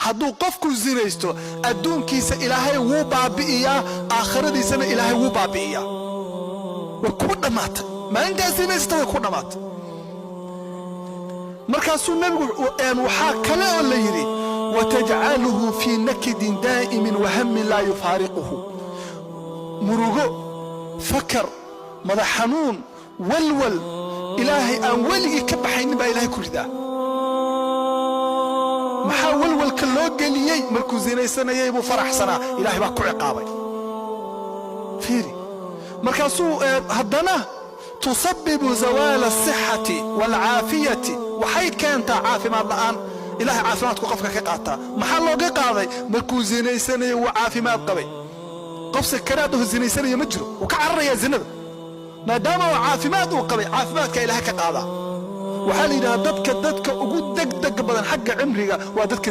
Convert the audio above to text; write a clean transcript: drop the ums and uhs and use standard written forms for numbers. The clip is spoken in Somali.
Hadduu qofku zinaysto, adduunkiisa Ilaahay wuu baabi'iyaa, aakhiradiisana Ilaahay wuu baabi'iyaa. Way ku dhammaatay maalintaa zinaysata, way ku dhammaatay. Markaasuu Nebigu waxaa kale oo la yidhi: وتجعله في نكد دائم وهم لا يفارقه. Murugo, fakar, madax xanuun, walwal Ilaahay aan weligii ka baxaynin baa Ilahay ku ridaa. Maxaa walwalka loo geliyey? Markuu zinaysanayay buu faraxsanaa, Ilahay baa ku ciqaabay. Fiiri, markaasuu haddana تسبب زوال الصحة والعافية. Waxay keentaa caafimaad la'aan. Ilahay caafimaadku qofka ka qaataa. Maxaa looga qaaday? Markuu zinaysanayay wuu caafimaad qabay. Qof sakaraad oo zinaysanaya ma jiro, wuu ka cararayaa zinada. Maadaama uu caafimaad uu qabay, caafimaadka Ilahay ka qaadaa. Waxaa la yidhaha dadka ugu degdeg badan xagga cimriga waa dadka